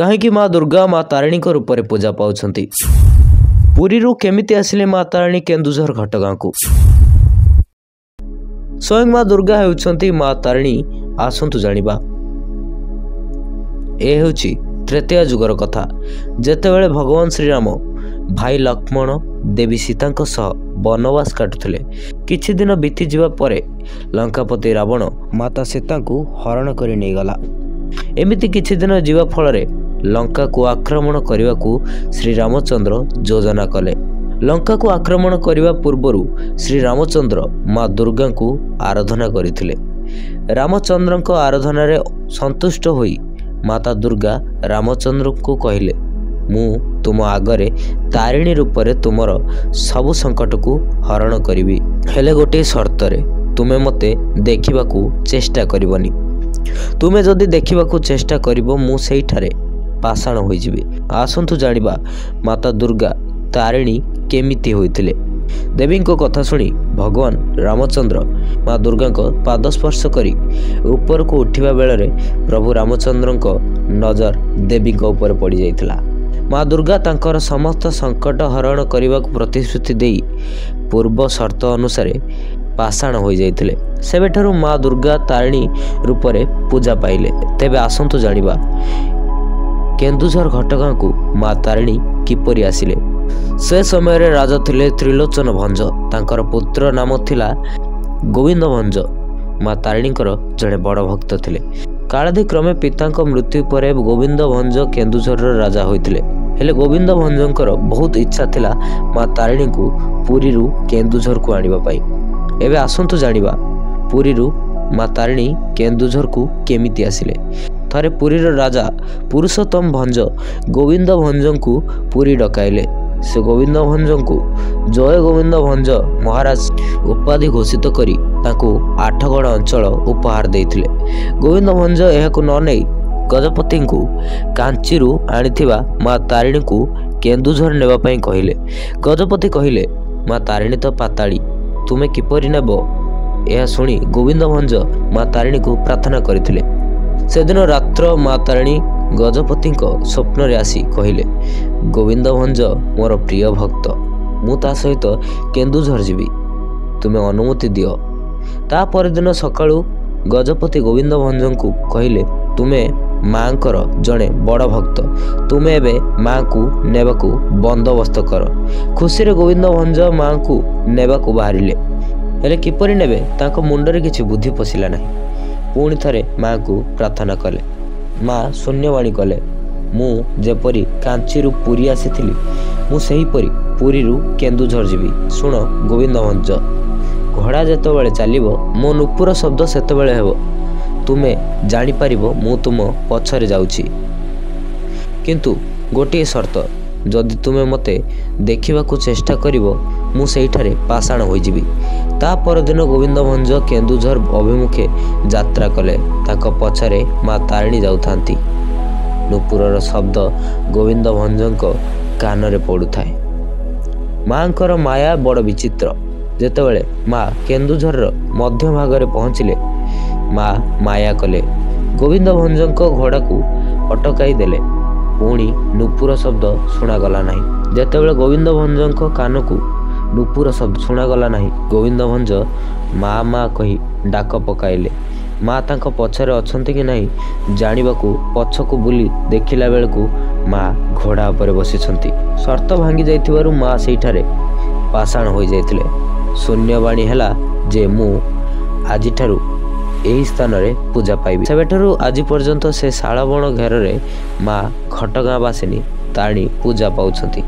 କାହିଁକି ମା ଦୁର୍ଗା ମା ତାରିଣୀଙ୍କ ରୂପରେ ପୂଜା ପାଉଛନ୍ତି? ପୁରୀରୁ କେମିତି ଆସିଲେ ମା ତାରିଣୀ କେନ୍ଦୁଝର ଘଟଗାଁକୁ? ସ୍ୱୟଂ ମା ଦୁର୍ଗା ହେଉଛନ୍ତି ମା ତାରିଣୀ, ଆସନ୍ତୁ ଜାଣିବା। ଏ ହେଉଛି ତ୍ରେତୟା ଯୁଗର କଥା, ଯେତେବେଳେ ଭଗବାନ ଶ୍ରୀରାମ ଭାଇ ଲକ୍ଷ୍ମଣ ଦେବୀ ସୀତାଙ୍କ ସହ ବନବାସ କାଟୁଥିଲେ। କିଛି ଦିନ ବିତିଯିବା ପରେ ଲଙ୍କାପତି ରାବଣ ମାତା ସୀତାଙ୍କୁ ହରଣ କରି ନେଇଗଲା। ଏମିତି କିଛି ଦିନ ଯିବା ଫଳରେ ଲଙ୍କାକୁ ଆକ୍ରମଣ କରିବାକୁ ଶ୍ରୀରାମଚନ୍ଦ୍ର ଯୋଜନା କଲେ। ଲଙ୍କାକୁ ଆକ୍ରମଣ କରିବା ପୂର୍ବରୁ ଶ୍ରୀରାମଚନ୍ଦ୍ର ମା ଦୁର୍ଗାଙ୍କୁ ଆରାଧନା କରିଥିଲେ। ରାମଚନ୍ଦ୍ରଙ୍କ ଆରାଧନାରେ ସନ୍ତୁଷ୍ଟ ହୋଇ ମାତା ଦୁର୍ଗା ରାମଚନ୍ଦ୍ରଙ୍କୁ କହିଲେ, ମୁଁ ତୁମ ଆଗରେ ତାରିଣୀ ରୂପରେ ତୁମର ସବୁ ସଙ୍କଟକୁ ହରଣ କରିବି, ହେଲେ ଗୋଟିଏ ସର୍ତ୍ତରେ, ତୁମେ ମୋତେ ଦେଖିବାକୁ ଚେଷ୍ଟା କରିବନି। ତୁମେ ଯଦି ଦେଖିବାକୁ ଚେଷ୍ଟା କରିବ, ମୁଁ ସେଇଠାରେ ପାଷାଣ ହୋଇଯିବି। ଆସନ୍ତୁ ଜାଣିବା ମାତା ଦୁର୍ଗା ତାରିଣୀ କେମିତି ହୋଇଥିଲେ। ଦେବୀଙ୍କ କଥା ଶୁଣି ଭଗବାନ ରାମଚନ୍ଦ୍ର ମା ଦୁର୍ଗାଙ୍କ ପାଦ ସ୍ପର୍ଶ କରି ଉପରକୁ ଉଠିବା ବେଳରେ ପ୍ରଭୁ ରାମଚନ୍ଦ୍ରଙ୍କ ନଜର ଦେବୀଙ୍କ ଉପରେ ପଡ଼ିଯାଇଥିଲା। ମା ଦୁର୍ଗା ତାଙ୍କର ସମସ୍ତ ସଙ୍କଟ ହରଣ କରିବାକୁ ପ୍ରତିଶ୍ରୁତି ଦେଇ ପୂର୍ବ ସର୍ତ୍ତ ଅନୁସାରେ ପାଷାଣ ହୋଇଯାଇଥିଲେ। ସେବେଠାରୁ ମା ଦୁର୍ଗା ତାରିଣୀ ରୂପରେ ପୂଜା ପାଇଲେ। ତେବେ ଆସନ୍ତୁ ଜାଣିବା କେନ୍ଦୁଝର ଘଟଗାଁକୁ ମା ତାରିଣୀ କିପରି ଆସିଲେ। ସେ ସମୟରେ ରାଜା ଥିଲେ ତ୍ରିଲୋଚନ ଭଞ୍ଜ। ତାଙ୍କର ପୁତ୍ର ନାମ ଥିଲା ଗୋବିନ୍ଦ ଭଞ୍ଜ। ମା ତାରିଣୀଙ୍କର ଜଣେ ବଡ଼ ଭକ୍ତ ଥିଲେ। କାଳାଧିକ୍ରମେ ପିତାଙ୍କ ମୃତ୍ୟୁ ପରେ ଗୋବିନ୍ଦ ଭଞ୍ଜ କେନ୍ଦୁଝରର ରାଜା ହୋଇଥିଲେ। ହେଲେ ଗୋବିନ୍ଦ ଭଞ୍ଜଙ୍କର ବହୁତ ଇଚ୍ଛା ଥିଲା ମା ତାରିଣୀଙ୍କୁ ପୁରୀରୁ କେନ୍ଦୁଝରକୁ ଆଣିବା ପାଇଁ। ଏବେ ଆସନ୍ତୁ ଜାଣିବା ପୁରୀରୁ ମା ତାରିଣୀ କେନ୍ଦୁଝରକୁ କେମିତି ଆସିଲେ। ଥରେ ପୁରୀର ରାଜା ପୁରୁଷୋତ୍ତମ ଭଞ୍ଜ ଗୋବିନ୍ଦ ଭଞ୍ଜଙ୍କୁ ପୁରୀ ଡକାଇଲେ। ସେ ଗୋବିନ୍ଦ ଭଞ୍ଜଙ୍କୁ ଜୟ ଗୋବିନ୍ଦ ଭଞ୍ଜ ମହାରାଜ ଉପାଧି ଘୋଷିତ କରି ତାଙ୍କୁ ଆଠଗଡ଼ ଅଞ୍ଚଳ ଉପହାର ଦେଇଥିଲେ। ଗୋବିନ୍ଦ ଭଞ୍ଜ ଏହାକୁ ନ ନେଇ ଗଜପତିଙ୍କୁ କାଞ୍ଚିରୁ ଆଣିଥିବା ମା ତାରିଣୀଙ୍କୁ କେନ୍ଦୁଝର ନେବା ପାଇଁ କହିଲେ। ଗଜପତି କହିଲେ, ମା ତାରିଣୀ ତ ପାତାଳୀ, ତୁମେ କିପରି ନେବ? ଏହା ଶୁଣି ଗୋବିନ୍ଦ ଭଞ୍ଜ ମା ତାରିଣୀଙ୍କୁ ପ୍ରାର୍ଥନା କରିଥିଲେ। ସେଦିନ ରାତ୍ର ମା ତାରିଣୀ ଗଜପତିଙ୍କ ସ୍ୱପ୍ନରେ ଆସି କହିଲେ, ଗୋବିନ୍ଦ ଭଞ୍ଜ ମୋର ପ୍ରିୟ ଭକ୍ତ, ମୁଁ ତା ସହିତ କେନ୍ଦୁଝର ଯିବି, ତୁମେ ଅନୁମତି ଦିଅ। ତା ପରଦିନ ସକାଳୁ ଗଜପତି ଗୋବିନ୍ଦ ଭଞ୍ଜଙ୍କୁ କହିଲେ, ତୁମେ ମାଙ୍କର ଜଣେ ବଡ଼ ଭକ୍ତ, ତୁମେ ଏବେ ମାଙ୍କୁ ନେବାକୁ ବନ୍ଦୋବସ୍ତ କର। ଖୁସିରେ ଗୋବିନ୍ଦ ଭଞ୍ଜ ମାଙ୍କୁ ନେବାକୁ ବାହାରିଲେ। ହେଲେ କିପରି ନେବେ ତାଙ୍କ ମୁଣ୍ଡରେ କିଛି ବୁଦ୍ଧି ପଶିଲା ନାହିଁ। ପୁଣି ଥରେ ମାଙ୍କୁ ପ୍ରାର୍ଥନା କଲେ। ମା ଶୂନ୍ୟବାଣୀ କଲେ, ମୁଁ ଯେପରି କାଞ୍ଚିରୁ ପୁରୀ ଆସିଥିଲି, ମୁଁ ସେହିପରି ପୁରୀରୁ କେନ୍ଦୁଝର ଯିବି। ଶୁଣ ଗୋବିନ୍ଦ ଭଞ୍ଜ, ଘୋଡ଼ା ଯେତେବେଳେ ଚାଲିବ ମୋ ନୂପୁର ଶବ୍ଦ ସେତେବେଳେ ହେବ, ତୁମେ ଜାଣିପାରିବ ମୁଁ ତୁମ ପଛରେ ଯାଉଛି। କିନ୍ତୁ ଗୋଟିଏ ସର୍ତ୍ତ, ଯଦି ତୁମେ ମୋତେ ଦେଖିବାକୁ ଚେଷ୍ଟା କରିବ, ମୁଁ ସେଇଠାରେ ପାଷାଣ ହୋଇଯିବି। ତା ପରଦିନ ଗୋବିନ୍ଦ ଭଞ୍ଜ କେନ୍ଦୁଝର ଅଭିମୁଖେ ଯାତ୍ରା କଲେ। ତାଙ୍କ ପଛରେ ମା ତାରିଣୀ ଯାଉଥାନ୍ତି। ନୂପୁରର ଶବ୍ଦ ଗୋବିନ୍ଦ ଭଞ୍ଜଙ୍କ କାନରେ ପଡ଼ୁଥାଏ। ମାଙ୍କର ମାୟା ବଡ଼ ବିଚିତ୍ର। ଯେତେବେଳେ ମା କେନ୍ଦୁଝରର ମଧ୍ୟଭାଗରେ ପହଞ୍ଚିଲେ, ମା ମାୟା କଲେ। ଗୋବିନ୍ଦ ଭଞ୍ଜଙ୍କ ଘୋଡ଼ାକୁ ଅଟକାଇ ଦେଲେ। ପୁଣି ନୂପୁର ଶବ୍ଦ ଶୁଣାଗଲା ନାହିଁ। ଯେତେବେଳେ ଗୋବିନ୍ଦ ଭଞ୍ଜଙ୍କ କାନକୁ ନୂପୁର ଶବ୍ଦ ଶୁଣାଗଲା ନାହିଁ, ଗୋବିନ୍ଦ ଭଞ୍ଜ ମା ମା କହି ଡାକ ପକାଇଲେ। ମା ତାଙ୍କ ପଛରେ ଅଛନ୍ତି କି ନାହିଁ ଜାଣିବାକୁ ପଛକୁ ବୁଲି ଦେଖିଲା ବେଳକୁ ମା ଘୋଡ଼ା ଉପରେ ବସିଛନ୍ତି। ସର୍ତ୍ତ ଭାଙ୍ଗି ଯାଇଥିବାରୁ ମା ସେଇଠାରେ ପାଷାଣ ହୋଇଯାଇଥିଲେ। ଶୂନ୍ୟବାଣୀ ହେଲା ଯେ ମୁଁ ଆଜିଠାରୁ ଏହି ସ୍ଥାନରେ ପୂଜା ପାଇବି। ସେବେଠାରୁ ଆଜି ପର୍ଯ୍ୟନ୍ତ ସେ ଶାଳବଣ ଘେରରେ ମା ଘଟଗାଁ ବାସିନୀ ତାରିଣୀ ପୂଜା ପାଉଛନ୍ତି।